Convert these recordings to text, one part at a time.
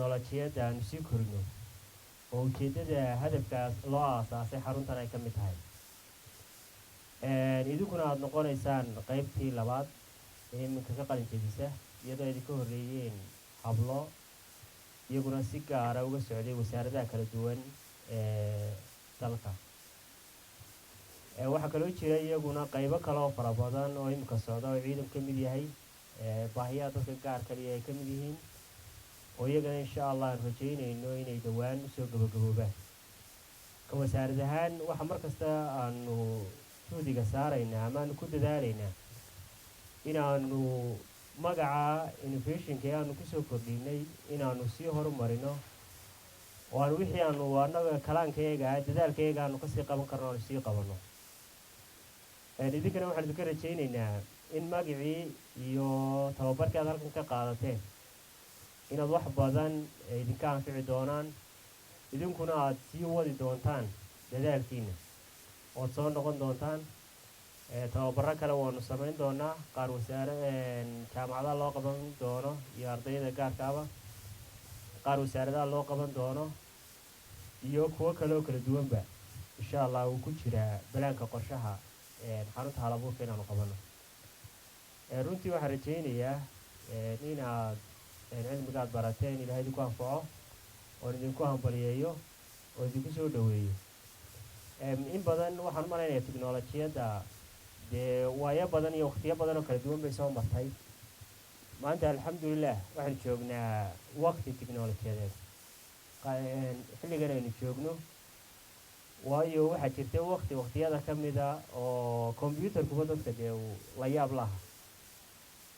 Teknolojiyadda aanu sii korino oo ujeeddada hadafkaas loo aasaasay xaruntan ay ka mid tahay, idinkuna aada noqonaysaan qeybtii labaad ee iminka ka qalin jebisa, iyadoo idinka horreeyeen hablo iyaguna si gaara uga socday wasaaradaha kala duwan ee dalka. Waxaa kaloo jira iyaguna qeybo kale oo fara badan oo iminka socda oo ciidanku ka mid yahay, baahiyaha dadka gaar kaliya ay ka mid yihiin, oo iyagana insha Allah aan rajeynayno inay dhowaan usoo gabagaboobaan. Ka wasaarad ahaan, waxa mar kasta aanu juhdiga saaraynaa ama aanu ku dadaalaynaa inaanu magaca innovationka ee aanu kusoo kordhinay inaanu sii horumarino, oo aan wixii aanu annaga kalaankayaga ah, dadaalkayaga aanu kasii qaban karno, aanu sii qabanno. Idinkana waxaan idinka rajaynaynaa in magacii iyo tababarkii aad halkan ka qaadateen inaad wax badan idinka anfici doonaan, idinkuna aada sii wadi doontaan dadaalkiina, ood soo noqon doontaan. Tababaro kale waanu samayn doonaa, qaar wasaare jaamacadaha loo qaban doono iyo ardayda gaarkaaba, qaar wasaaradaha loo qaban doono iyo kuwo kale oo kala duwanba. Insha Allah wuu ku jiraa balaanka qorshaha xarunta halabuurka inaanu qabano. Runtii waxaan rajaynayaa inaad cilmiga aad barateen Ilahay idinku anfaco, oon idinku hambaliyeeyo oo idinku soo dhaweeyo. In badan waxaan u malaynayaa tiknolojiyadda dee waayo badan iyo waqtiyo badan oo kala duwan bay soo martay. Maanta, alxamdulilah, waxaanu joognaa waqti tiknolojiyadeed xilligan aynu joogno, waayo waxaa jirta waqti waqtiyada ka mida oo computerkuba dadka dee uu la yaab laha,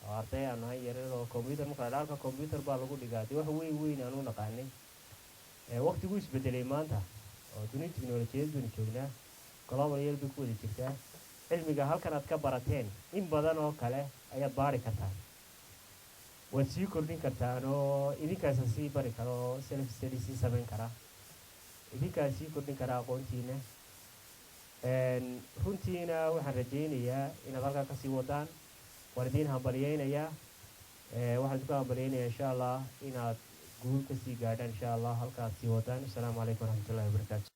oo arday aan nahay yaryar oo computer marka la dhaho halka computer baa lagu dhigaa, dee wax weyn weyn aan u naqaanay. Waqtiguu isbedelay maanta oo dunida tiknolojiyad baynu joognaa, global yar bay ku wada jirtaa. Cilmiga halkan aad ka barateen in badan oo kale ayaad baari kartaan, waad sii kordhin kartaan, oo idinkaasa sii bari kara oo self study sii samayn karaa, idinkaa sii kordhin karaa aqoontiina. Runtiina waxaan rajaynayaa inaad halkaa kasii wadaan. Waan idiin hambaliyeynayaa, waxaan idinku hambaliyeynayaa insha Allah inaad guul kasii gaadhaan, insha Allah halkaad sii wadaan. Asalaamu calaykum waraxmatullahi wabarakaatu.